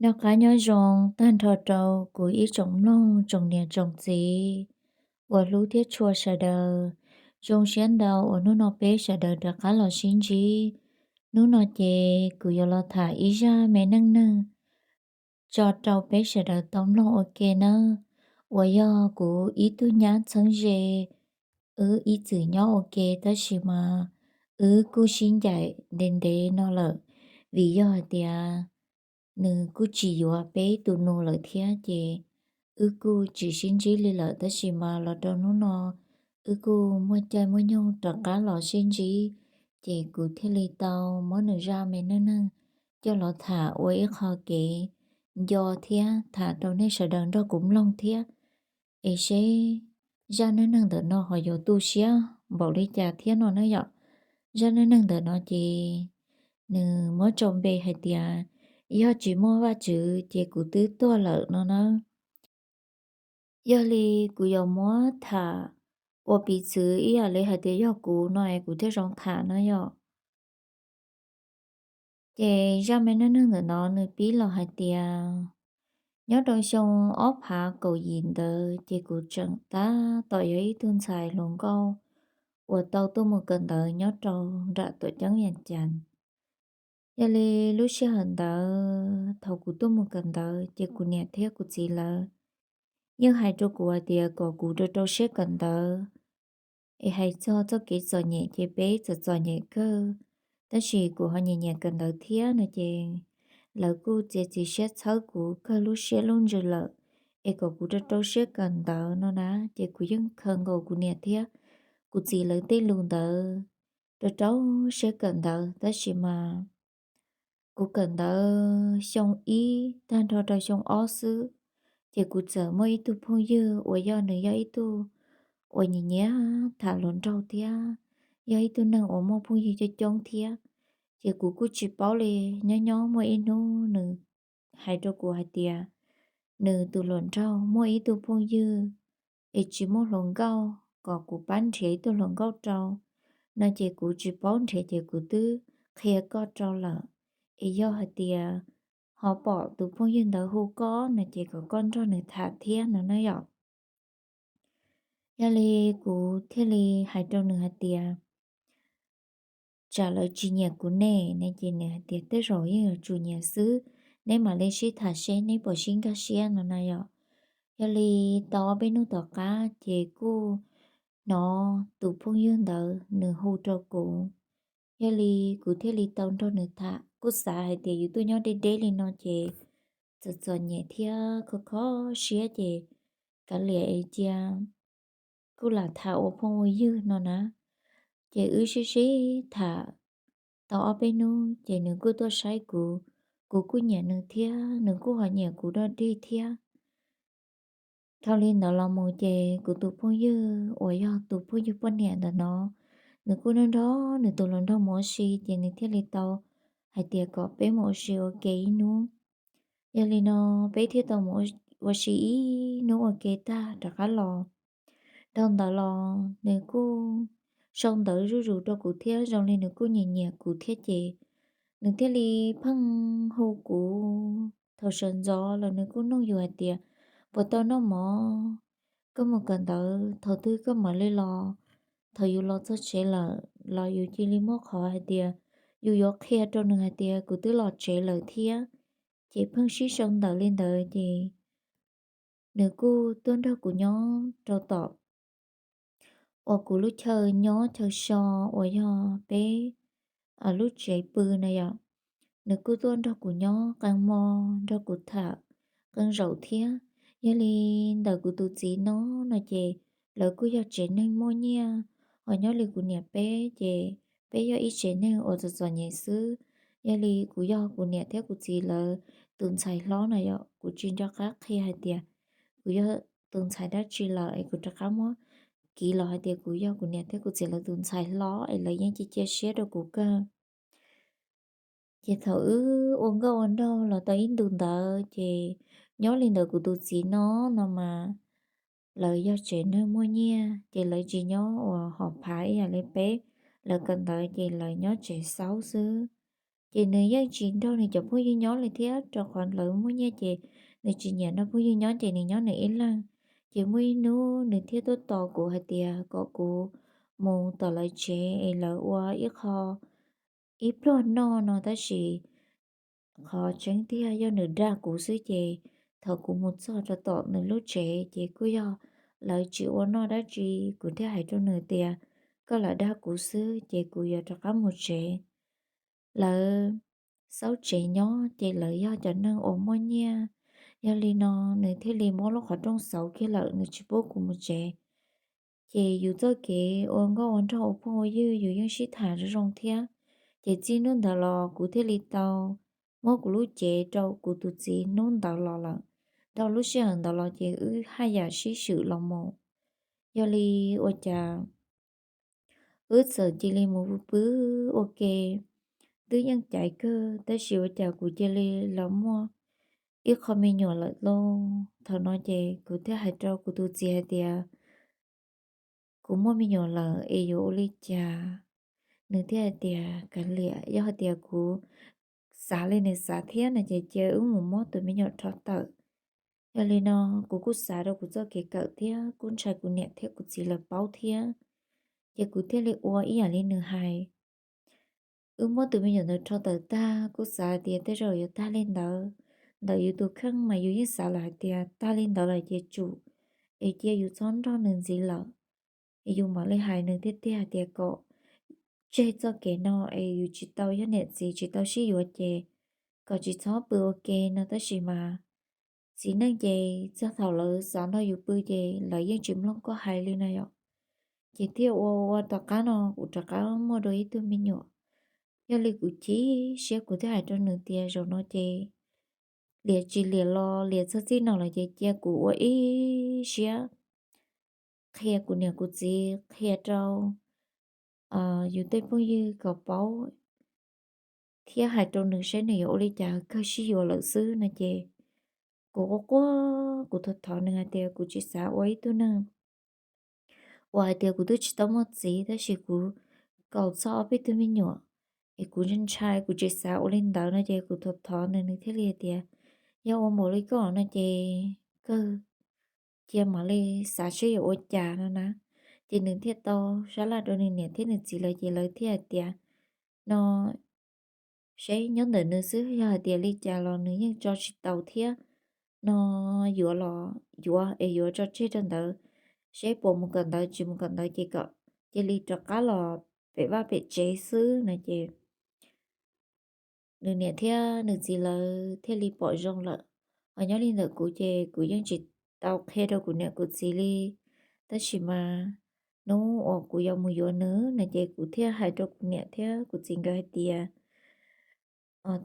Noj qab nyob zoo tag nrho rau kuv ib tsoom mloog tsoom niam tsoom txiv uas hlub thiab tshua sawv daws. Zoo siab ntau uas hnub no peb sawv daws rov qab los sib ntsib. Hnub no ces kuv yuav los tham ib zaj me neej neeg tso rau peb sawv daws tau mloog ua ke nawb. Uas yog kuv ib tug nyab txheeb ze, wb ib txwm nyob ua ke tab sis mas wb kuj sib ncaim ntev ntev no lawm, vim yog hais tias nws kuj tsis yuav peb tus nus lawm thiab ces wb kuj tsis sib ntsib li lawm. Tab sis mas los rau hnub no wb kuj muaj caij muaj nyoog rov qab los sib ntsib, ces kuv thiaj li tau muab nws zaj me neej neeg coj los tham ua ib qho kev nco thiab tham rau nej sawv daws nrog kuv mloog thiab. Es seb zaj neej neeg ntawm no ho yuav tu siab npaum li cas thiab no na yom. Zaj neej neeg ntawm no ces nws muab tsau npe hais tias yog tsis muaj Vajtswv ces kuv twb tuag lawm no na. Yog li kuv yuav muab tham ua piv txwv ib yam li hais tias yog kuv no es kuv thiaj zoo tham no yom. Ces zaj me neej neeg ntawm no nws pib los hais tias, nyob rau xyoo ob phav kaum yim ntawd ces kuv tseem tab tom yog ib tug ntxhais hluas nkauj uas tau tuaj mus kawm ntawv nyob rau nram tuam ceeb Vias Cas. Yog li lub sij hawm ntawd thaum kuv tuaj mus kawm ntawv ces kuv niam thiab kuv txiv lawv yeej hais rau kuv hais tias kom kuv rau rau siab kawm ntawv, es hais txog txoj kev txom nyem ces peb txom txom nyem kawg, tab sis kuv ho nyiam nyiam kawm ntawv thiab no ces lawv kuj txiav txim siab txhawb kuv kawg lub siab lub ntsws lawm, es kom kuv rau rau siab kawm ntawv no na. Ces kuv yeej khaws nkaus kuv niam thiab kuv txiv lawv tej lus ntawd rau rau siab kawm ntawv, tab sis mas kuv kawm ntawv xyoo ib tag nrho rau xyoo ob xwb, ces kuv txawm muaj ib tug phooj ywg uas yog nws yog ib tug uas nyiam nyiam tham hluas nraug thiab yog ib tug neeg uas muaj phooj ywg coob coob thiab. Ces kuv kuj tsis paub li, nyob nyob muaj ib hnub nws hais rau kuv hais tias nws tus hluas nraug muaj ib tug phooj ywg es tsis muaj hluas nkauj, kom kuv pab nrhiav ib tug hluas nkauj rau no. Ces kuv tsis paub nrhiav ces kuv twb qhia koj rau lawm, es yog hais tias ho pom tus phooj ywg ntawd hu koj no ces kom koj nrog nws tham thiab no na yom. Yog li kuv thiaj li hais rau nws hais tias, tsam lawv tsis nyiam kuv ne, ne ces nws hais tias tej zaum yeej yuav tsum nyiam xwb, neb mam li sib tham seb neb puas sib nkag siab no na yom. Yog li tau ob peb hnub tom qab ces kuj hnov tus phooj ywg ntawd nws hu rau kuv. Yog li kuv thiaj li tau nrog nws tham, kuj xav hais tias yus tuaj nyob deb deb li no ces txom txom nyem thiab kho kho siab ces kav liam es cia kuj lam tham ua phooj ua ywg no na. Ces wb sib sib tham tau ob peb hnub ces nws kuj tuaj saib kuv, kuv kuj nyiam nws thiab nws kuj ho nyiam kuv dog dig thiab. Dhau li ntawd los mus ces kuv tus phooj ywg uas yog tus phooj ywg poj niam ntawm no, nws kuj nrog nrog nws tus hluas nraug mus ua si ces nws thiaj li tau hais tias kom peb mus ua si ua ke ib hnub. Yog li no peb thiaj tau mus ua si ib hnub ua ke tag rov qab los. Dhau ntawd los nws kuj sau ntawv zuj zus rau kuv thiab zoo li nws kuj nyiam nyiam kuv thiab ces nws thiaj li pheej hu kuv. Thaum sawv ntxov los nws kuj nug yus hais tias puas tau noj mov, koj mus kawm ntawv thaum twg koj mam li los. Thaum yus los txog tsev lawm los yus cia li muab qhov hais tias yus yuav qhia rau nws hais tias kuv twb los tsev lawm thiab. Ces pheej sib sau ntawv li ntawd ces nws kuj tuaj nrog kuv nyob rau tom uas kuv lub chaw nyob chaw so uas yog peb lub tsev pw na yom. Nws kuj tuaj nrog kuv nyob qee hmo, nrog kuv tham qee zaum thiab. Yog li ntawm kuv tus txiv no no ces lawv kuj yog tsev neeg muaj nyiaj, ho nyob li kuv niam peb ces peb yog ib tsev neeg uas txom txom nyem xwb. Yog li kuv yog kuv niam thiab kuv txiv lawv tus ntxhais hlob na yom. Kuv tsis nco qab qhia hais tias kuv yog tus ntxhais dab tsi lawm es kuv rov qab muab kiv los hais tias kuv yog kuv niam thiab kuv txiv lawv tus ntxhais hlob es lawv yeej cia cia siab rau kuv kawg. Ces thaum wb ua nkauj ua nraug los tau ib ntus ntawd ces nyob li ntawm kuv tus txiv no no mas lawv yog tsev neeg muaj nyiaj ces lawv tsis nyob uas hom phav ib yam li peb. Lawv kawm ntawv ces lawv nyob tsev xaub xwb. Ces nws yeej tsis nrog nws cov phooj ywg nyob li thiab, rau qhov lawv muaj nyiaj ces nws tsis nyiam nrog phooj ywg nyob ces nws nyob nws ib leeg. Ces muaj ib hnub nws thiaj tuaj tos kuv hais tias kom kuv mus tom lawv tsev es lawv ua ib qho ib pluag noj no, tab sis qhov tseeb tiag yog nws dag kuv xwb. Ces thaum kuv mus txog rau tom nws lub tsev ces kuj yog lawv tsis ua noj dab tsi, kuv thiaj hais rau nws tias koj lam dag kuv xwb, ces kuv yuav rov qab mus tsev. Lawv xauj tsev nyob ces lawv yog cov neeg uas muaj nyiaj, yog li no nws thiaj li muab lub qhov rooj xauv kiag lawm, nws tsis pub kuv mus tsev. Ces yus txoj kev ua nkauj ua nraug ua phooj ua ywg yus yeej sib tham zoo zoo thiab. Ces txij hnub ntawd los kuv thiaj li tau muab kuv lub cev rau kuv tus txiv hnub ntawd los lawm. Dhau lub sij hawm ntawd los ces wb haj yam sib swm los mus. Yog li ua cas wb txawm cia li mus pw ua ke, twb yeej caiv kawg, tab sis ua cas kuv cia li los muaj ib qho me nyuam lawm lauj. Thaum no ces kuv thiaj hais rau kuv tus txiv hais tias kuv muaj me nyuam lawm es yuav ua li cas? Nws thiaj hais tias kav liam, yog hais tias kuv xav li nws xav thiab no ces cia wb mus muab tus me nyuam rho tawm. Yog li no kuv kuj xav rau kuv txoj kev kawm thiab kuj ntshai kuv niam thiab kuv txiv lawv paub thiab, ces kuv thiaj li ua ib yam li nws hais. Wb muab tus me nyuam ntawd rho tawm tag kuj xav hais tias tej zaum yuav tag li ntawd. Ntawm yus tus kheej mas yus yeej xav lawm hais tias tag li ntawd lawm ces tsum, es cia yus txhob nrog nws ntxiv lawm. Yus mam li hais nws tiag tiag hais tias kom tseg txoj kev no es yus tsis tau yog niam txiv tsis tau sib yuav ces kom tsis txhob pw ua ke no, tab sis mas txiv neej ces txog thaum lawv xav nrog yus pw ces lawv yeej tsis mloog koj hais li no yom. Ces thiaj ua ua tom qab no kuv rov qab muaj dua ib tug me nyuam. Yog li kuv chim siab kuv thiaj hais rau nws tias zaum no ces liam tsis liam los liam txog txij no lawm ces cia kuv ua ib siab qhia kuv niam kuv txiv, qhia rau yus tej phooj ywg kom paub thiab hais rau nws saib nws yuav ua li cas, kawg sib yuav lawm xwb no ces kuv quaj quaj kuv thov thov nws hais tias kuv tsis xav ua ib tug neeg uas hais tias kuv twb tsis tau muaj txiv tab sis kuv kaum txog ob peb tug me nyuam, es kuv ntshai kuv tsis xav ua li ntawd no ces kuv thov thov nws, nws thiaj li hais tias yog ua npaum li koj no ces kawg cia mam li xav seb yuav ua cas no na. Ces nws thiaj tau sab laj rau nws niam thiab nws txiv lawv ces lawv thiaj hais tias no seb nyob ntawm nws xwb, yog hais tias li cas los nws yeej tso tsis tau thiab no, yuav los yuav es yuav tso tseg rau ntawd, seb puas mus kawm ntawv tsis mus kawm ntawv ces kom cia li rov qab los pem vaj pem tsev xwb no ces nws niam thiab nws txiv lawv thiaj li pom zoo lawm. Ho nyob li ntawm kuv ces kuv yeej tsis tau qhia rau kuv niam kuv txiv li, tab sis mas hnub uas kuv yuav mus yuav nws no ces kuv thiaj hais rau kuv niam thiab kuv txiv nkawd hais tias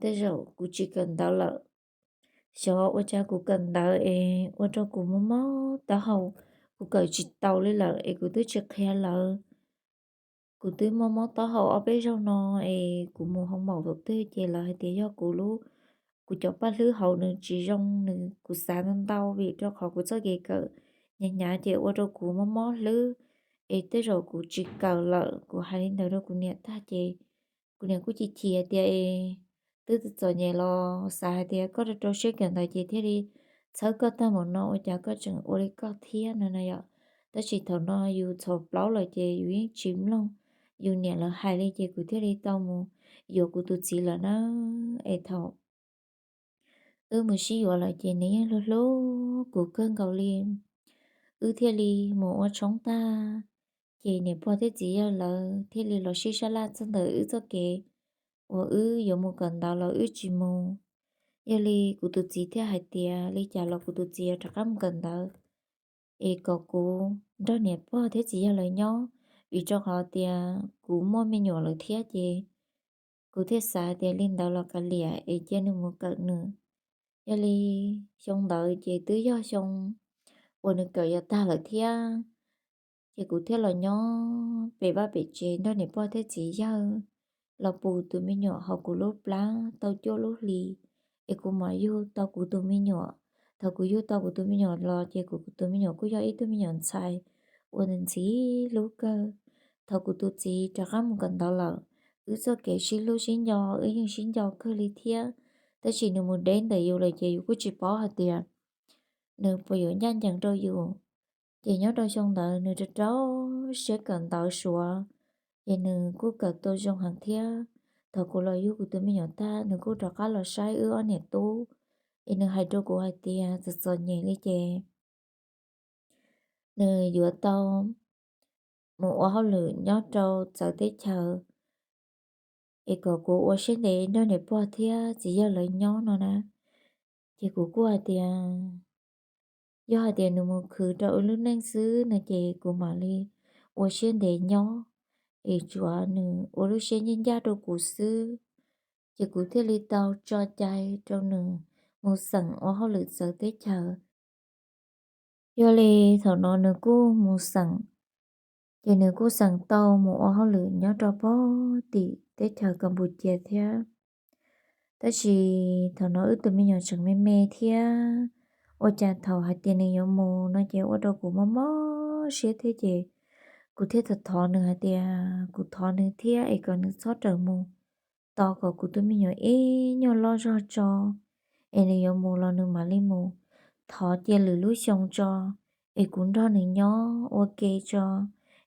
tej zaum kuv tsis kawm ntawv lawm. Xyov ua cas kuv kawm ntawv es ua rau kuv mob mob taub hau, kuv kawm tsis tau li lawm es kuv twb tsis qhia lawv. Kuv twb mob mob taub hau ob peb zaug no es kuv mus hoo maum thaum twg ces lawv hais tias yog kuv lub, kuv cov paj hlwb hauv nws tsis zoo, nws kuv xav ntau ntau vim rau qhov kuv txoj kev kawm hnyav hnyav ces ua rau kuv mob mob hlwb, es tej zaum kuv tsis kawm lawm. Kuv hais li ntawd rau kuv niam tag ces kuv niam kuj chim chim hais tias es twb txom nyem los xav hais tias koj rau rau siab kawm ntawv ces thiaj li txhawb koj tag npaum no, ua cas koj tseem ua li koj thiab no na yom. Tab sis thaum no yus txhos plaub lawm ces yus yeej tsis mloog yus niam lawv hais li ces kuv thiaj li tau mus yuav kuv tus txiv lawm na. Es thaum wb mus sib yuav lawm ces nws yeej hlub hlub kuv kawg nkaus li. Wb thiaj li mus ua tshoob tag ces niam pog thiab txiv yawg lawv thiaj li los sib sab laj txog ntawm wb txoj kev uas wb yuav mus kawm ntawv los wb tsis mus. Yog li kuv tus txiv thiaj hais tias li cas los kuv tus txiv yuav rov qab mus kawm ntawv es kom kuv nrog niam pog thiab txiv yawg lawv nyob, vim rau qhov tias kuv muaj me nyuam lawm thiab ces kuv thiaj xav tias li ntawd los kav liam es cia nws mus kawm nws. Yog li xyoo ntawd ces twb yog xyoo uas nws kawm yuav tag lawm thiab, ces kuv thiaj los nyob pem vaj pem tsev nrog niam pog thiab txiv yawg los pus tus me nyuam hauv kuv lub plab tau cuaj lub hlis, es kuv mam yug tau kuv tus me nyuam. Thaum kuv yug tau kuv tus me nyuam los ces kuv tus me nyuam kuj yog ib tug me nyuam ntxhais uas ntxim hlub kawg. Thaum kuv tus txiv rov qab mus kawm ntawv lawm, wb txoj kev sib hlub sib nco, wb yeej sib nco kawg li thiab. Tab sis nws mus deb ntawm yus lawm ces yus kuj tsis paub hais tias nws puas yuav ncaj ncees rau yus. Ces nyob rau xyoo ntawd nws rau rau siab kawm ntawv suav, ces nws kuj kawm tau zoo heev thiab. Thaum kuv los yug kuv tus me nyuam tag, nws kuj rov qab los saib wb ob niam tub, es nws hais rau kuv hais tias txom txom nyem li ces nws yuav tau mus ua hauj lwm nyob rau txawv teb chaws, es kom kuv ua siab ntev nrog niam pog thiab txiv yawg lawv nyob no na. Ces kuv kuj hais tias yog hais tias nws mus khwv rau wb lub neej xwb no ces kuv mam li ua siab ntev nyob, es tsuav nws ua lub siab ncaj ncaj rau kuv xwb. Ces kuv thiaj li tau tso cai rau nws mus xeem ua hauj lwm txawv teb chaws. Yog li thaum no nws kuj mus xeem, ces nws kuj xeem tau mus ua hauj lwm nyob rau pog tim teb chaws Kas Pus Cia thiab. Tab sis thaum no wb tus me nyuam tseem me me thiab, ua cas thaum hais tias nws yuav mus no ces ua rau kuv mob mob siab thiab ces kuv thiaj thov thov nws hais tias kuv thov nws thiab es kom nws txhob rawm mus, tos kom kuv tus me nyuam ib nyuag loj zog tso, es nws yuav mus los nws mam li mus. Thov cia lwm lub xyoo tso, es kuv nrog nws nyob ua ke tso,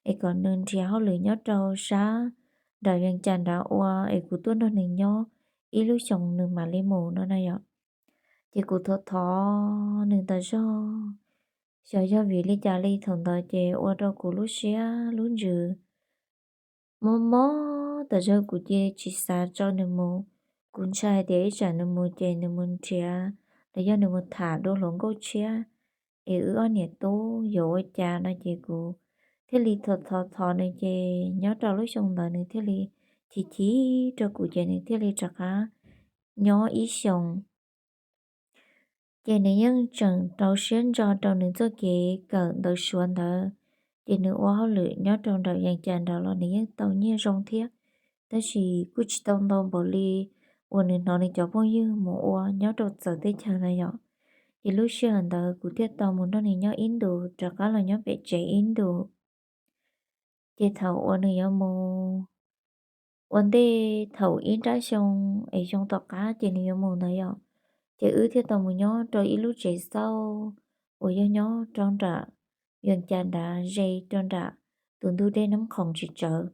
es kom nws nrhiav hauj lwm nyob rau sab nram Vees Cas nrad ua, es kuv tuaj nrog nws nyob ib lub xyoos nws mam li mus no na yom. Ces kuv thov thov nws tas zog, xyov yog vim li cas li thaum ntawd ces ua rau kuv lub siab lub ntsws mob mob tas zog, kuv cia tsis xav tso nws mus. Kuv ntshai hais tias ib tsam nws mus ces nws mus nrhiav los yog nws mus tham dua hluas nkauj tshiab, es wb ob niam tub yuav ua cas no ces kuv thiaj li thov thov thov nws ces nyob rau lub xyoo ntawd nws thiaj li chim chim rau kuv ces nws thiaj li rov qab nyob ib xyoos. Ces nws yeej tseem rau siab ntso rau nws txoj kev kawm ntawv suav ntawd, ces nws ua hauj lwm nyob rau nram Vees Cas nrad los nws yeej tau nyiaj zoo thiab, tab sis kuj tsis tau ntau npaum li uas nws hnov nws cov phooj ywg mus ua nyob rau txawv teb chaws na yom. Ces lub sij hawm ntawd kuv thiaj tau mus nrog nws nyob ib ntus rov qab los nyob pem tsev ib ntus. Ces thaum uas nws yuav mus ua ntej thaum ib nrab xyoo es xyoo tom qab ces nws yuav mus ntawd yom, ces wb thiaj tau mus nyob rau ib lub tsev xauj uas yog nyob rau nram Vees Cas nrad ze rau nram tus ntug dej Nab Khoom tsis tsawv.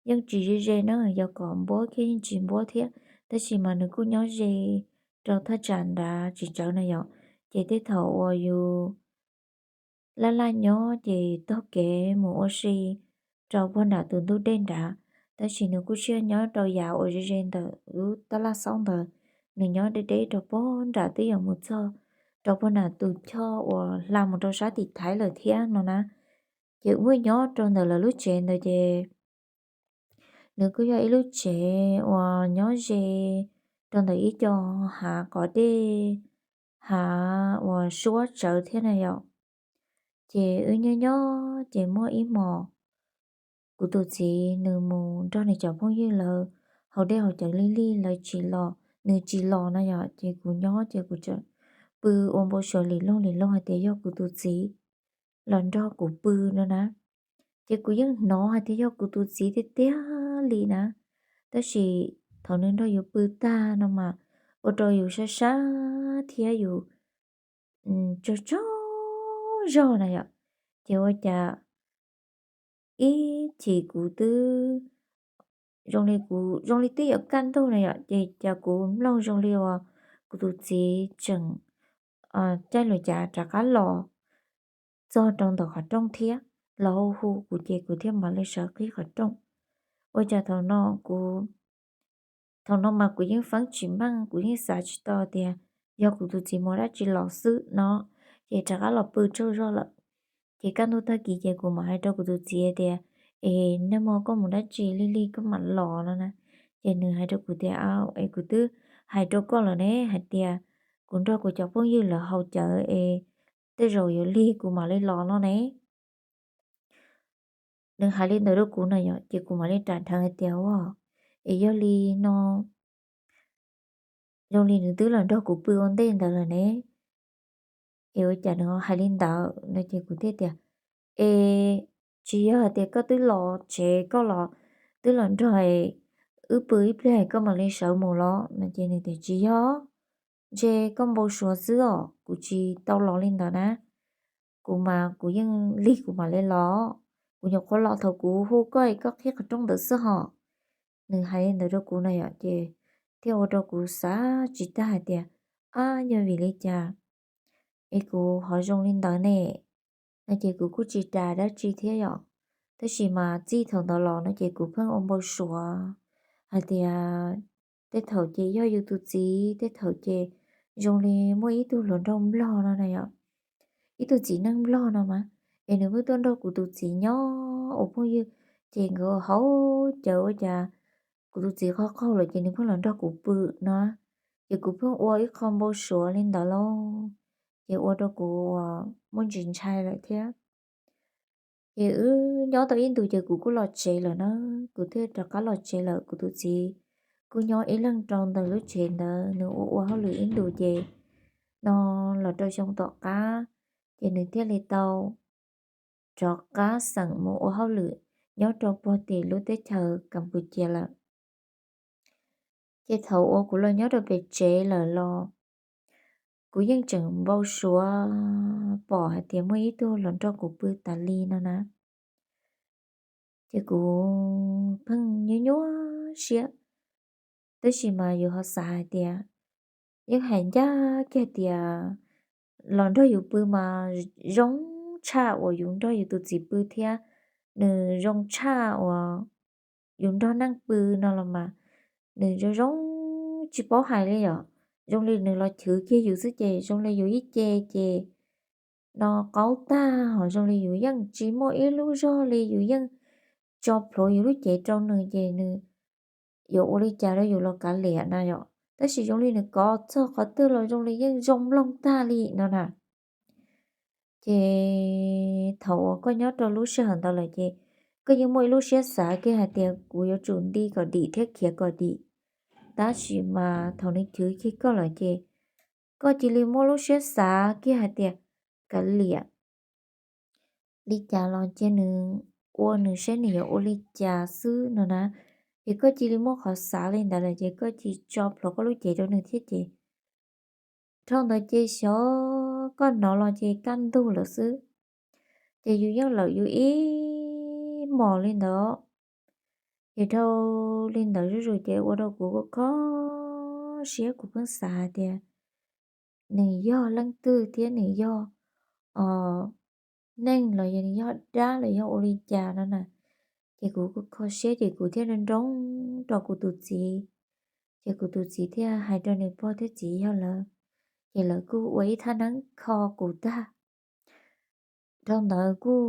Yeej tsis ze ze na, yog kom npuab kiag yeej tsis npuab thiab, tab sis mas nws kuj nyob ze rau thaj tsam nrad tsis tsawv na yom. Ces tej thaum uas yus laj laj nyob ces taug kev mus ua si rau puag nram tus ntug dej nrad, tab sis nws kuj tsis nyob rau yav uas ze ze ntawm lub tab laj xauj ntawd, nws nyob deb deb rau puag nram twb yuav mus txog rau puag nram tus choj uas hla mus rau sab tim Thaib lawm thiab no na. Ces muaj nyob rau ntawm lawv lub tsev ntawd ces nws kuj yog ib lub tsev uas nyob ze rau ntawm ib co hav qos dej, hav uas suab tsawv thiab na yom. Ces wb nyob nyob ces muaj ib hmos kuv tus txiv nws mus nrog nws cov phooj ywg lawv haus dej haus cawv lig lig lawv tsis los, nws tsis los na yom, ces kuv nyob ces kuv tseem pw ua npau suav lim loog lim loog hais tias yog kuv tus txiv los nrog kuv pw no na. Ces kuv yeej hnov hais tias yog kuv tus txiv tiag tiag li na, tab sis thaum nws nrog yus pw tag no mas ua rau yus sab sab thiab yus tsaug tsaug zog na yom. Ces ua cas ib chim kuv twb zoo li kuv zoo li twb yuav kaj ntug na yom, ces cas kuv mloog zoo li uas kuv tus txiv tseem caij lus cav rov qab los txog rau ntawm qhov rooj thiab los hu hu kuv, ces kuv thiaj mam li sawv qhib qhov rooj. Ua cas thaum no kuv, thaum no mas kuv yeej feeb tsis meej, kuv yeej xav tsis tau tias yog kuv tus txiv mus dab tsi los xwb no, ces rov qab los pw tsaug zog lawm. Ces kaj ntug tag kis ces kuv mam hais rau kuv tus txiv tias, es nag hmo koj mus dab tsi lig lig koj mam los no na. Ces nws hais rau kuv tias, es kuv twb hais rau koj lawm ne hais tias kuv nrog kuv cov phooj ywg lawv haus cawv es tej zaum yuav lig kuv mam li los no ne. Nws hais li ntawd rau kuv na yom, ces kuv mam li ram dheev hais tias, ua, es yog li no zoo li nws twb los nrog kuv pw ua ntej ntawd lawm ne. Es ua cas nws hais li ntawd no, ces kuv thiaj tias, es tsis yog hais tias koj twb los tsev koj los twb los nrog wb pw ib pliag koj mam li sawv mus los no. Ces nws tias tsis yog, ntshe koj npau suav xwb os, kuv tsis tau los li ntawd na. Kuv mas kuv yeej lig kuv mam li los, kuv nyuam qhuav los thaum kuv hu koj es koj qhib qhov rooj ntawd xwb hos. Nws hais li ntawd rau kuv na yom, ces thiaj ua rau kuv xav tsis tag hais tias, ab, yog vim li cas es kuv ho zoo li ntawd ne? No ces kuv kuj tsis ras dab tsi thiab yom. Tab sis mas txij thaum ntawd los no ces kuv pheej ua npau suav hais tias tej thaum ces yog yus tus txiv, tej thaum ces zoo li muaj ib tug hluas nraug nplog no na yom, ib tug txiv neej nplog no mas, es nws pheej tuaj nrog kuv tus txiv nyob ua phooj ywg, ces nkawd haus cawv ua cas kuv tus txiv qaug qaug lawm ces nws pheej los nrog kuv pw no. Ces kuv pheej ua ib qho npau suav li ntawd lauj, ces ua rau kuv muaj ntsis ntshai lawm thiab. Ces wb nyob tau ib ntus ces kuv kuj los tsev lawm na, kuv thiaj rov qab los tsev lawm. Kuv tus txiv kuj nyob ib leeg rau ntawm lub tsev ntawd, nws ua ua hauj lwm ib ntus ces no los rau xyoo tom qab, ces nws thiaj li tau rov qab xeem mus ua hauj lwm nyob rau puag tim lub teb chaws Kam Pu Cia lawm. Ces thaum uas kuv los nyob rau pem tsev lawm los kuv yeej tseem npau suav pom hais tias muaj ib tug los nrog kuv pw tas li no na. Ces kuv pheej nyuaj nyuaj siab, tab sis mas yus ho xav hais tias yeej hais ncaj kiag tias los nrog yus pw mas zoo tshaj uas yus nrog yus tus txiv pw thiab, nws zoo tshaj uas yus nrog neeg pw no los mas nws zoo zoo tsis paub hais li yom. Zoo li nws los chwv kiag yus xwb ces zoo li yus ib ce ces no qaub tag, ho zoo li yus yeej tsis muaj ib lub zog li, yus yeej tso plhuav yus lub cev rau nws ces nws yuav ua li cas rau yus los kav liam na yom. Tab sis zoo li nws kov txog qhov twg los zoo li yeej zoo mloog tag li no na. Ces thaum uas koj nyob rau lub sij hawm ntawd lawm ces koj yeej muaj ib lub siab xav kiag hais tias kuv yuav tsum nti kom dim thiab khiav kom dim. Tab sis mas thaum nws chwv kiag koj lawm ces koj cia li muaj lub siab xav kiag hais tias kav liam, li cas los cia nws ua nws seb nws yuav ua li cas xwb no na. Ces koj cia li muaj qhov xav li ntawd lawm ces koj cia li tso plhuav koj lub cev rau nws thiab ces dhau ntawd ces xyov koj hnov los ces kaj ntug lawm xwb. Ces yus yeej lawm yus ib hmos li ntawd. Ces dhau li ntawd zuj zus ces ua rau kuv kho siab, kuv pheej xav hais tias nws yog leej twg thiab nws yog neeg los yog nws yog dab los yog ua li cas no na. Ces kuv kho siab ces kuv thiaj nroo rau kuv tus txiv. Ces kuv tus txiv thiaj hais rau nws pog thiab txiv yawg lawv, ces lawv kuj ua ib thaj neeb kho kuv tag. Dhau ntawd kuj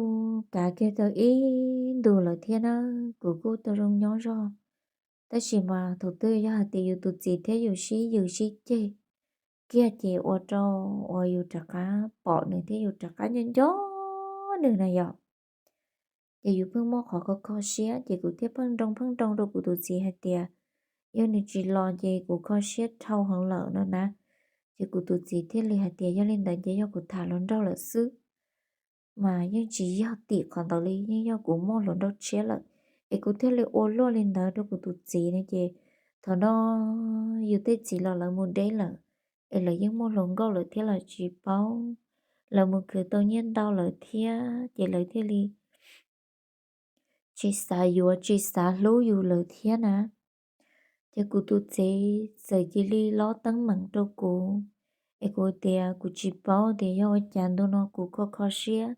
kav kiag tau ib ntus lawm thiab na, kuv kuj tau zoo nyob zog. Tab sis mas thaum twg yog hais tias yus tus txiv thiab yus sib yws sib ceg kiag ces ua rau uas yus rov qab pom nws thiab yus rov qab nco nco nws na yom. Ces yus pheej muaj qhov kho kho siab ces kuv thiaj pheej nroo pheej nroo rau kuv tus txiv hais tias yog nws tsis los ces kuv kho siab dhau heev lawm no na. Ces kuv tus txiv thiaj li hais tias yog li ntawd ces yog kuv tham hluas nraug lawm xwb, mas yeej tsis yog tim qhov ntawd li, yeej yog kuv muaj hluas nraug tshiab lawm. Es kuv thiaj li ua luaj li ntawd rau kuv tus txiv no ces thaum no yus tej txiv los lawv mus deb lawm, es lawv yeej muaj hluas nkauj lawm thiab los tsis paub, lawv mus khwv tau nyiaj ntau lawm thiab ces lawv thiaj li tsis xav yuav tsis xav hlub yus lawm thiab na. Ces kuv tus txiv txawm cia li lob teeb meem rau kuv, es kuv tias kuv tsis paub tias yog ua cas ntu no kuv kho kho siab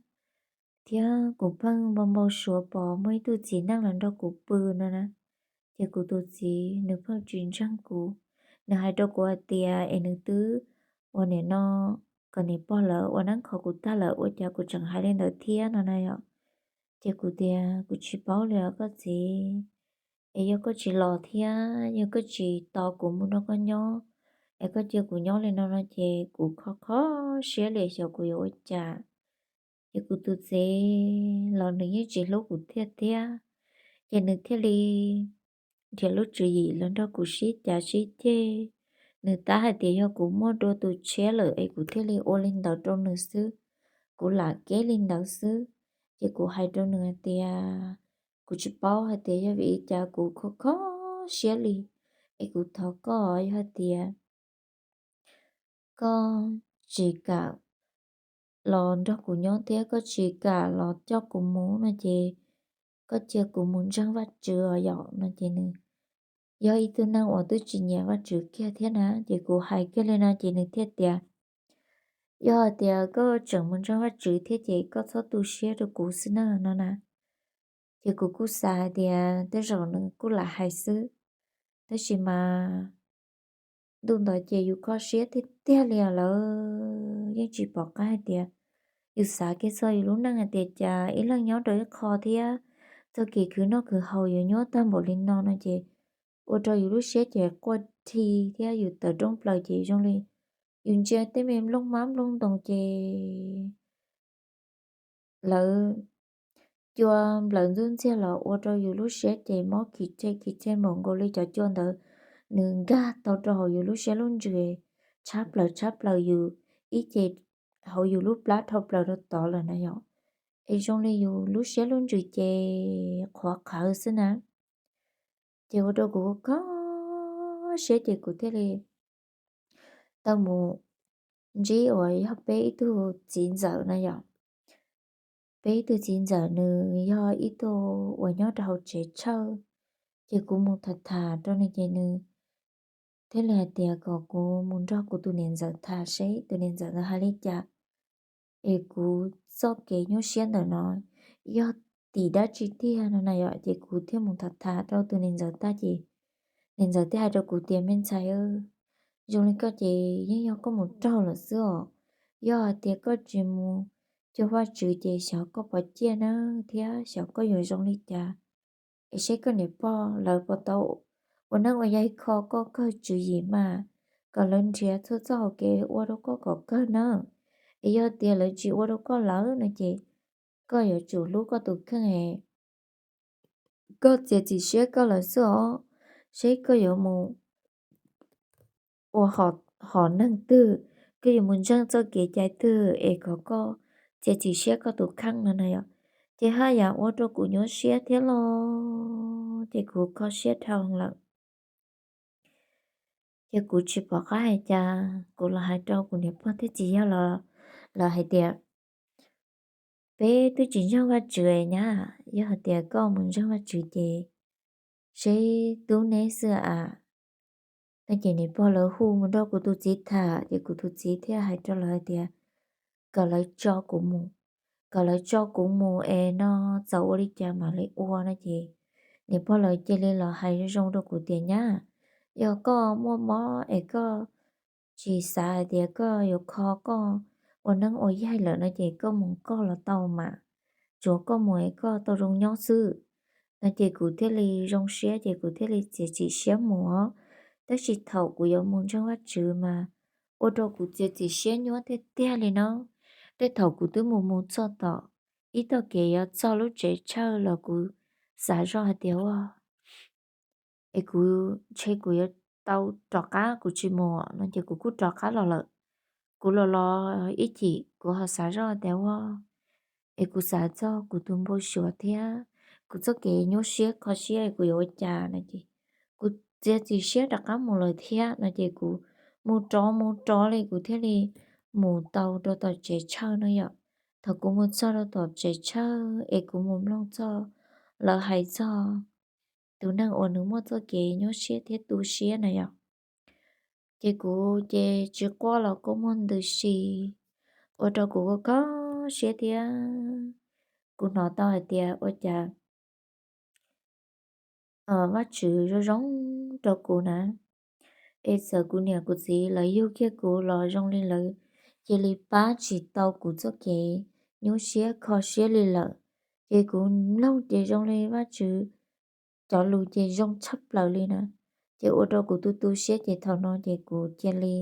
thiab kuv pheej npau npau suav pom muaj ib tug txiv neej los nrog kuv pw no na. Ces kuv tus txiv nws pheej tsis ntseeg kuv, nws hais rau kuv hais tias es nws twb ua niam no kom niam pog lawv ua neeb kho kuv tag lawm ua cas kuv tseem hais li ntawd thiab no na yom. Ces kuv tias kuv tsis paub li os koj txiv, es yog koj tsis los thiab yog koj tsis tos kuv mus nrog koj nyob, es koj cia kuv nyob li no no ces kuv kho kho siab li xyov kuv yuav ua cas. Ces kuv tus txiv los nws yeej tsis hlub kuv thiab thiab, ces nws thiaj li nrhiav lub tswv yim los nrog kuv sib cav sib ceg. Nws tab hais tias yog kuv muaj dua tus tshiab lawm es kuv thiaj li ua li ntawd rau nws xwb, kuv lam keb li ntawd xwb. Ces kuv hais rau nws hais tias kuv tsis paub hais tias yog vim li cas kuv kho kho siab li. Es kuv thov koj, yog hais tias koj tsis kam los nrog kuv nyob thiab koj tsis kam los coj kuv mus no ces koj cia kuv mus ntseeg Vajtswv os yom no ces nws yog ib tug neeg uas twb tsis nyiam Vajtswv kiag thiab na. Ces kuv hais kiag li no ces nws thiaj tias, yog hais tias koj tseem mus ntseeg Vajtswv thiab ces koj txhob tu siab rau kuv xwb na no na. Ces kuv kuj xav hais tias tej zaum nws kuj lam hais xwb, tab sis mas ntu ntawd ces yus kho siab tiag tiag li os. Lawv yeej tsis pom qab hais tias, yus xav kiag txog yus lub neej hais tias cas ib leeg nyob rau ib qho thiab txoj kev khwv noj khwv haus yuav nyuaj tag npaum li no no ces ua rau yus lub siab ces quaj dhi thiab yus tawv rooj plaws ces zoo li yus ntsia tej me nplooj hmab nplooj ntoos ces lawv cua nplawm ntxub ntxiag los ua rau yus lub siab ces mob khis tshe khis tshe npaum nkaus li cov cua ntawd, nws nkag tau rau hauv yus lub siab lub ntsws tshab plaws tshab plaws yus ib ce hauv yus lub plab dhau plaws rau tod lawm na yom. Es zoo li yus lub siab lub ntsws ces qhuav qhawv xwb na. Ces ua rau kuv kho siab ces kuv thiaj li tau mus ntsib uas yog peb ib tug txiv ntxawm na yom. Peb ib tug txiv ntxawm nws yog ib tug uas nyob rau hauv tsev tsawj, ces kuv mus tham tham rau nws ces nws thiaj li hais tias kom kuv mus nrog kuv tus niam ntxawm tham seb tus niam ntxawm ntawd hais li cas. Es kuv txoj kev nyuaj siab ntawm no yog tim dab tsi tiag no na yom. Ces kuv thiaj mus tham tham rau tus niam ntxawm tag ces niam ntxawm thiaj hais rau kuv tias, me ntxhais, zoo li koj ces yeej yog koj mus raug lawm xwb os. Yog hais tias koj tsis mus cuag Vajtswv ces xyov koj puas ciaj na, thiab xyov koj yuav zoo li cas. Es seb koj niam pog lawv puas tau ua neeb ua yaig kho koj kawg tswv yim mas kom lawv nrhiav txhua txoj hauv kev ua rau koj kom kawg na. Es yog tias lawv tsis ua rau koj lawm no ces koj yuav tsum hlub koj tus kheej es koj txiav txim siab koj lawm xwb os. Seb koj yuav mus ua hom neeg twg, koj yuav mus ntseeg txoj kev cai twg es kom koj txiav txim siab koj tus kheej no na yom. Ces haj yam ua rau kuv nyuaj siab thiab los ces kuv kho siab dhau lawm. Ces kuv tsis pom qab hais cas, kuv los hais rau kuv niam pog thiab txiv yawg los lawv hais tias, peb twb tsis ntseeg Vajtswv nyab, yog hais tias koj mus ntseeg Vajtswv ces seb tub neb xwb a. No ces niam pog lawv hu mus nrog kuv tus txiv tham ces kuv tus txiv thiaj hais rau lawv hais tias kom lawv tso kuv mus, kom lawv tso kuv mus es no txawm ua li cas mam li ua no ces niam pog lawv cia li los hais zoo zoo rau kuv tias, nyab, yog koj muaj mob es koj tsis xav hais tias koj yuav kho koj ua neeb ua yaig lawm no ces koj mus koj los tau mas, tsuav koj mus es koj tau zoo nyob xwb. No ces kuv thiaj li zoo siab ces kuv thiaj li txiav txim siab mus os. Tab sis thaum kuv yuav mus ntseeg Vajtswv mas ua rau kuv txiav txim siab nyuaj tiag tiag li no. Tej thaum kuv twb mus mus txog tom ib tog kev yuav txog lub tsev tsawj los kuv xav zoj hais tias ua es kuv ntshe kuv yuav tau rov qab, kuv tsis mus no ces kuv kuj rov qab los lawm. Kuv los los ib chim kuv ho xav zoj tias ua es kuv xav txog kuv tus npau suav thiab kuv txoj kev nyuaj siab kho siab kuv yuav ua cas no ces kuv txiav txim siab rov qab mus lawm thiab no ces kuv mus rov mus rov li kuv thiaj li mus tau rau tom tsev tsawj no yom. Thaum kuv mus txog rau tom tsev tsawj es kuv mus mloog txog lawv hais txog tus neeg uas nws muaj txoj kev nyuaj siab thiab tu siab na yom, ces kuv ces tsis quaj los kuj muaj ntws si, ua rau kuv kho siab thiab. Kuv hnov tau hais tias ua cas Vajtswv zoo zoo rau kuv na. Es txawm kuv niam kuv txiv lawv yug kiag kuv los zoo li lawv cia li pab tsis tau kuv txoj kev nyuaj siab kho siab li lawm. Ces kuv mloog ces zoo li Vajtswv cov lus ces zoo tshaj plaws li na. Ces ua rau kuv tu tu siab ces thaum no ces kuv cia li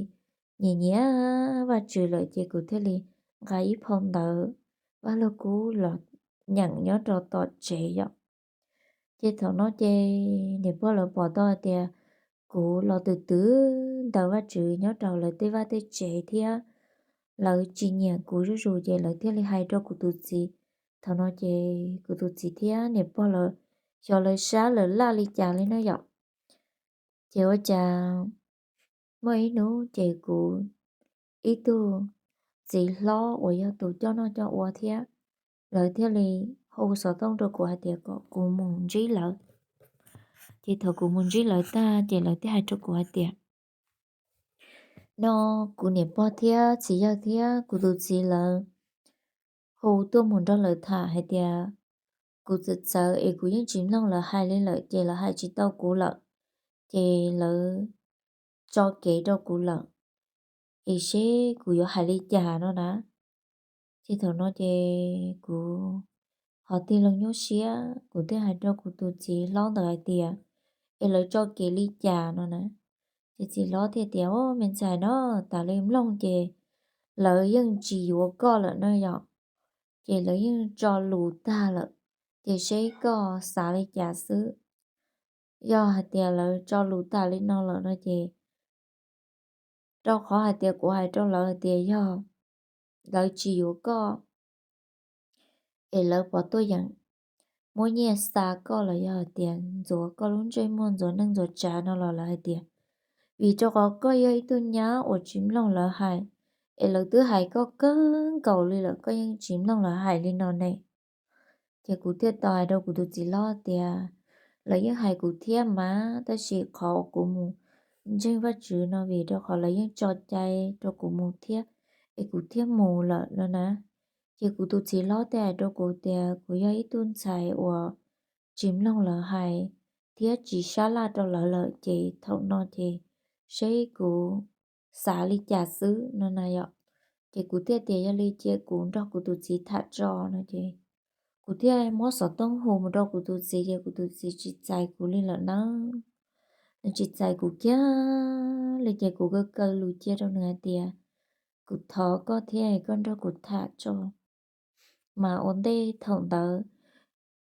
nyiam nyiam Vajtswv lawm ces kuv thiaj li nqa ib phau ntawv Vaj Lug Kub los nyeem nyob rau tom tsev yom. Ces thaum no ces niam pog lawv pom tau hais tias kuv los twm twm ntawm Vajtswv nyob rau lawv tej vaj tej tsev thiab lawv tsis nyiam kuv zuj zus ces lawv thiaj li hais rau kuv tus txiv. Thaum no ces kuv tus txiv thiab niam pog lawv xyov lawv sab lawv laj li cas li na yom. Ces ua cas muaj ib hnub ces kuv ib tug txiv hlob uas yog tus coj noj coj ua thiab, lawv thiaj li hu xov tooj rau kuv hais tias kom kuv mus ntsib lawv. Ces thaum kuv mus ntsib lawv tag ces lawv thiaj hais rau kuv hais tias, no kuv niam pog thiab txiv yawg thiab kuv tus txiv lawv hu tuaj mus nrog lawv tham hais tias kuv txawv txawv es kuv yeej tsis mloog lawv hais li lawm ces lawv hais tsis tau kuv lawm, ces lawv tso kev rau kuv lawm, es seb kuv yuav hais li cas no na. Ces thaum no ces kuv ho tig loo nyuaj siab, kuv thiaj hais rau kuv tus txiv hlob ntawd hais tias, es lawv tso kev li cas no na. Ces txiv hlob thiaj tias, o, me ntxhais no, tas li mloog ces lawv yeej tsis yuav koj lawm na yom, ces lawv yeej tso lus tag lawm, ces seb koj xav li cas xwb. Yog hais tias lawv tso lus tag li no lawm no ces, rau qhov hais tias kuv hais rau lawv hais tias yog lawv tsis yuav koj es lawv puas tuaj yeem muab nyiaj xa koj los yog hais tias ntxuav koj lub ntsej muag, ntxuav neej ntxuav tsav no los lawv hais tias, vim rau qhov koj yog ib tug nyab uas tsis mloog lawv hais, es lawv twb hais koj kawg nkaus li lawm koj yeej tsis mloog lawv hais li no ne. Ces kuv thiaj tau hais rau kuv tus txiv hlob tias, lawv yeej hais kuv thiab mas, tab sis qhov kuv mus ntseeg Vajtswv no vim rau qhov lawv yeej tso cai rau kuv mus thiab, es kuv thiaj mus lawm no na. Ces kuv tus txiv hlob thiaj hais rau kuv tias kuv yog ib tug ntxhais uas tsis mloog lawv hais thiab tsis sab laj rau lawv lawm, ces thaum no ces seb kuv xav li cas xwb no na yom. Ces kuv thiaj tias yog li cia kuv nrog kuv tus txiv tham tso no ces kuv thiaj muab xov tooj hu mus rau kuv tus txiv, ces kuv tus txiv tsis txais kuv li lawm na. Nws tsis txais kuv kiag li ces kuv kaw kaw lus cia rau nws hais tias, kuv thov koj thiab koj nrog kuv tham tso. Mas ua ntej thaum ntawd,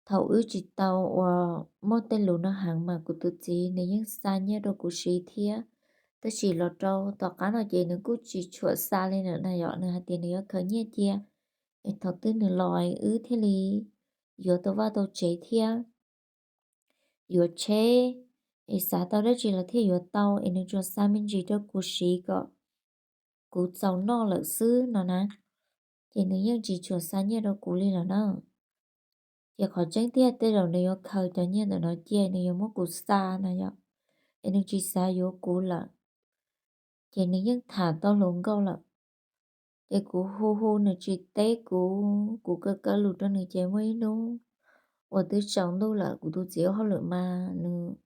thaum wb tsis tau uas muaj tej lus no heev mas kuv tus txiv nws yeej xa nyiaj rau kuv siv thiab, tab sis los rau tom qab no ces nws kuj tsis tshua xa li lawm na yom. Nws hais tias nws yuav khaws nyiaj cia, es thaum twg nws los wb thiaj li yuav tau vaj tau tsev thiab yuav tsheb, es xav tau dab tsi los thiaj yuav tau, es nws tsuas xa me ntsis rau kuv siv kom kuv txaus noj lawm xwb no na. Ces nws yeej tsis tshua xa nyiaj rau kuv li lawm na. Ces qhov tseeb tiag tej zaum nws yuav khaws cov nyiaj ntawm no cia nws yuav muab kuv xa na yom, es nws tsis xav yuav kuv lawm. Ces nws yeej tham tau hluas nkauj lawm. Ces kuv hu hu nws tsis teb kuv, kuv kaw kaw lus rau nws ces muaj ib hnub uas twb tsaus ntuj lawm, kuv tus txiv ua hauj lwm mas nws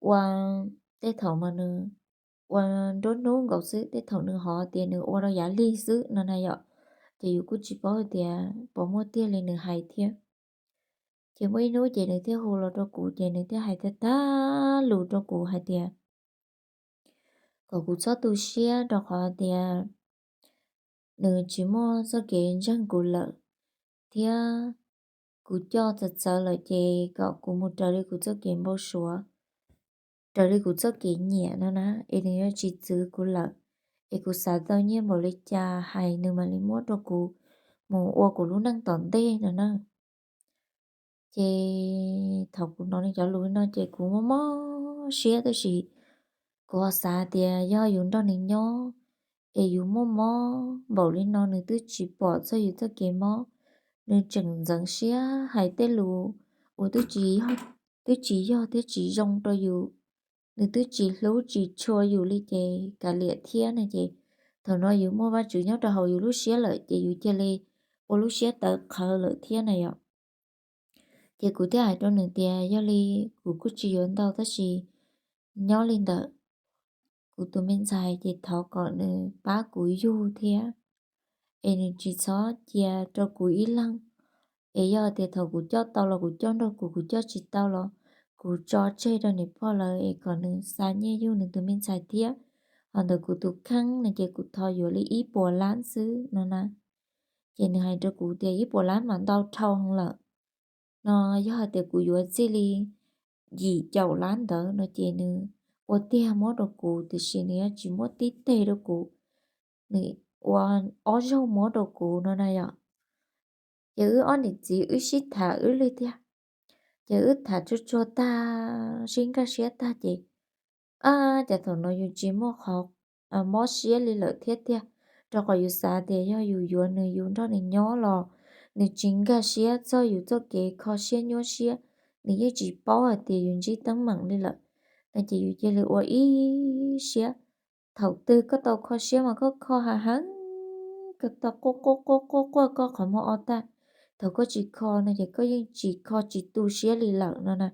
ua tej thaum mas nws ua nruab hnub nkaus xwb, tej thaum nws hov tias nws ua rau yav lig xwb no na yom. Ces yus kuj tsis paub tias puas muaj tiag li nws hais thiab. Ces muaj ib hnub ces nws thiaj hu los rau kuv ces nws thiaj hais tag tag lus rau kuv hais tias kom kuv txhob tu siab rau qhov tias nws tsis muaj txoj kev ntseeg kuv lawm, thiab kuv coj txawv txawv lawm ces kom kuv mus raws li kuv txoj kev npau suav, raws li kuv txoj kev nyiam no na, es nws yuav tsis txwv kuv lawm, es kuv xav tau nyiaj npaum li cas hais nws mam li muab rau kuv mus ua kuv lub neej tom ntej no na. Ces thaum kuv hnov nws cov lus no ces kuv mob mob siab, tab sis kuv ho xav tias yog yus nrog nws nyob es yus muaj mob npaum li no nws twb tsis pom txog yus txoj kev mob, nws tseem ntxeev siab hais tej lus uas twb tsis yog, twb tsis yog thiab tsis zoo rau yus, nws twb tsis hlub tsis tshua yus li ces kav liam thiab no ces thaum no yus muaj Vajtswv nyob rau hauv yus lub siab lawm ces yus cia li ua lub siab tawv qhawv lawm thiab na yom. Ces kuv thiaj hais rau nws tias yog li kuv kuj tsis yuav ntau tab sis nyob li ntawm kuv tus me ntxhais ces thov kom nws pab kuv yug thiab, es nws tsis txhob cia rau kuv ib leeg. Es yog tias thaum kuv coj tau los kuv coj nrog kuv, kuv coj tsis tau los kuv tso tseg rau niam pog lawv es kom nws xa nyiaj yug nws tus me ntxhais thiab. Ho ntawm kuv tus kheej no ces kuv thov yuav li ib puas lab xwb no na. Ces nws hais rau kuv tias ib puas lab mas ntau dhau heev lawm no, yog hais tias kuv yuav txij li yim caum lab ntawd no ces nws ua tiag muab rau kuv, tiam sis nws yuav tsis muab tib teg rau kuv, nws ua ob zaug muab rau kuv no na yom. Ces wb ob niam txiv wb sib tham wb li tiag, ces wb tham tsuag tsuag tag, sib nkag siab tag ces Ab, cas thaum no yus tsis muaj qhov mob siab li lawm thiab tiag, rau qhov yus xav tias yog yus yuav nws, yus nrog nws nyob los nws tsis nkag siab txog yus txoj kev kho siab nyuaj siab, nws yeej tsis paub hais tias yus ntsib teeb meem li lawm. No ces yus cia li ua ib siab. Thaum twg koj tau kho siab mas koj kho heev heev, koj tau quaj quaj quaj quaj quaj koj qhov muag ob tag. Thaum koj tsis kho no ces koj yeej tsis kho tsis tu siab li lawm no na.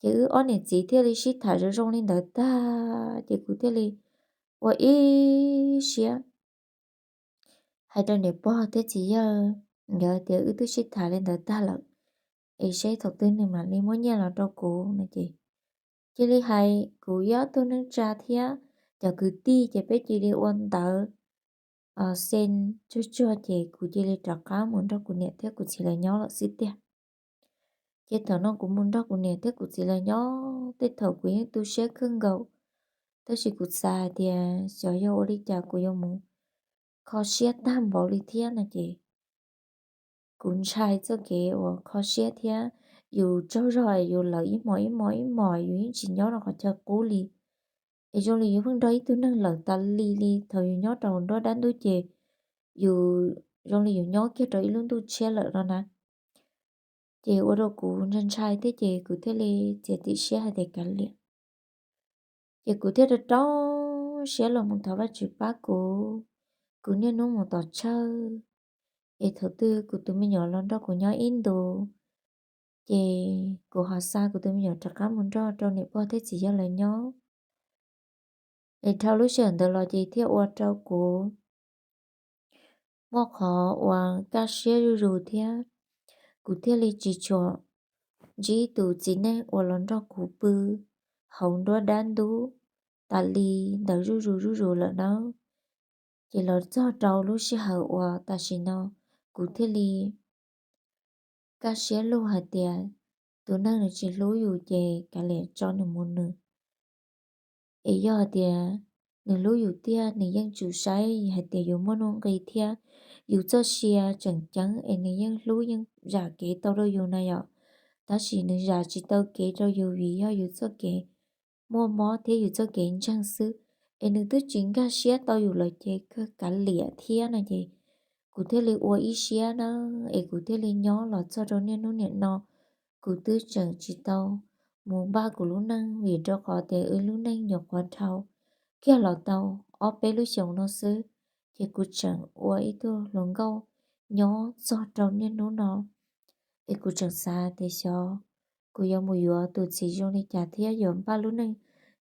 Ces wb ob niam txiv thiaj li sib tham zoo zoo li ntawd tag, ces kuv thiaj li ua ib siab hais rau niam pog thiab txiv yawg nkawd tias wb twb sib tham li ntawd tag lawm, es seb thaum twg nws mam li muab nyiaj los rau kuv no ces cia li hais kuv ob tug neej tsa thiab cov kwv tij ces peb cia li ua ntawv xee tsuag tsuag ces kuv cia li rov qab mus nrog kuv niam thiab kuv txiv lawv nyob lawm xwb tiag. Ces thaum no kuv mus nrog kuv niam thiab kuv txiv lawv nyob tej thaum kuv yeej tu siab kawg nkaus, tab sis kuv xav hais tias xyov yog ua li cas kuv yuav mus kho siab tag npaum li thiab no ces kuv ntshai txoj kev uas kho siab thiab yus tsaug zog yus lawm ib hmos ib hmos ib hmos yus yeej tsis nyob rau qhov chaw qub li. Es zoo li yus pheej nrog ib tug neeg lawm tas li li thaum yus nyob rau nruab dab ntub ces yus zoo li yus nyob kiag rau ib lub ntuj tshiab lawm no na. Ces ua rau kuv ntshai ntshai thiab ces kuv thiaj li txiav txim siab hais tias kav liam. Ces kuv thiaj rau rau siab los mus thov Vajtswv pab kuv, kuv niaj hnub mus tom church. Es thaum twg kuv tus me nyuam los nrog kuv nyob ib ntus, ces kuv ho xa kuv tus me nyuam rov qab mus nrog rau niam pog thiab txiv yawg lawv nyob. Es dhau lub sij hawm ntawd los ces thiaj ua rau kuv muaj qhov uas kaj siab zuj zus thiab. Kuv thiaj li tsis tshua ntsib tus txiv neej uas los nrog kuv pw hauv nruab dab ntub tas li ntawd zuj zus zuj zus lawm na. Ces los txog rau lub sij hawm uas tam sim no kuv thiaj li kaj siab lug hais tias tus neeg nws tsis hlub yus ces kav liam tso nws mus nws. Es yog hais tias nws hlub yus tiag nws yeej tsum saib hais tias yus muaj nuj nqis thiab yus txoj sia tseem ceeb es nws yeej hlub yeej zam kev tau rau yus na yom. Tab sis nws zam tsis tau kev rau yus vim yog yus txoj kev muaj mob thiab yus txoj kev ntseeg xwb, es nws twb tsis nkag siab tau yus lawm ces kawg kav liam thiab no ces kuv thiaj li ua ib siab na, es kuv thiaj li nyob los txog rau niaj hnub niam no. Kuv twb tseem tsis tau mus npaj kuv lub neej vim rau qhov tias wb lub neej nyuam qhuav dhau kiag los tau ob peb lub xyoos no xwb, ces kuv tseem ua ib tug hluas nkauj nyob txog rau niaj hnub no. Es kuv tseem xav tias xyov kuv yuav mus yuav tus txiv zoo li cas thiab yuav npaj lub neej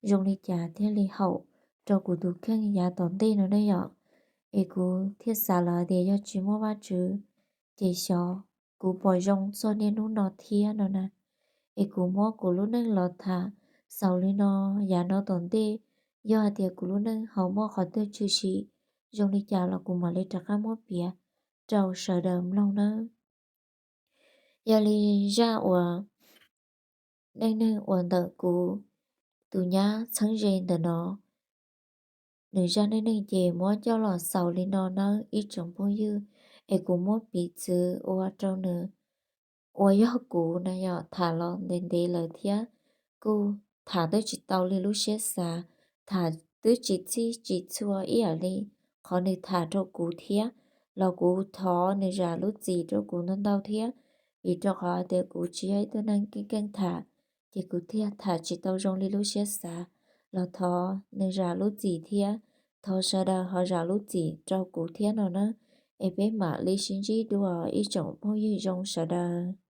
zoo li cas thiaj li haum rau kuv tus kheej yav tom ntej no ne yom. Es kuv thiaj xav lawm tias yog tsis muaj Vajtswv, ces xyov kuv puas zoo txog niaj hnub no thiab no na. Es kuv muab kuv lub neej los tham xaus li no, yav no tom ntej yog hais tias kuv lub neej ho muaj qhov twg tshwm sim zoo li cas los kuv mam li rov qab muab piav rau sawv daws mloog nawb. Yog li zaj uas neej neeg uas ntawm kuv tus nyab txheeb ze ntawm no, nws zaj neej neeg ces muab coj los xaus li no nawb ib tsoom phooj ywg. Es kuv muab piv txwv ua rau nws uas yog kuv na yom, tham los ntev ntev lawm thiab kuj tham twb tsis tau li lub siab xav, tham twb tsis txhij tsis txhua ib yam li qhov nws tham rau kuv thiab. Los kuv thov nws zam lub txim rau kuv ntau ntau thiab, vim rau qhov tias kuv tsis yog ib tug neeg keej keej tham, ces kuv thiaj tham tsis tau zoo li lub siab xav. Los thov nws zam lub txim thiab thov sawv daws ho zam lub txim rau kuv thiab no na. Es peb mam li sib ntsib dua ib tsoom phooj ywg zoo sawv daws.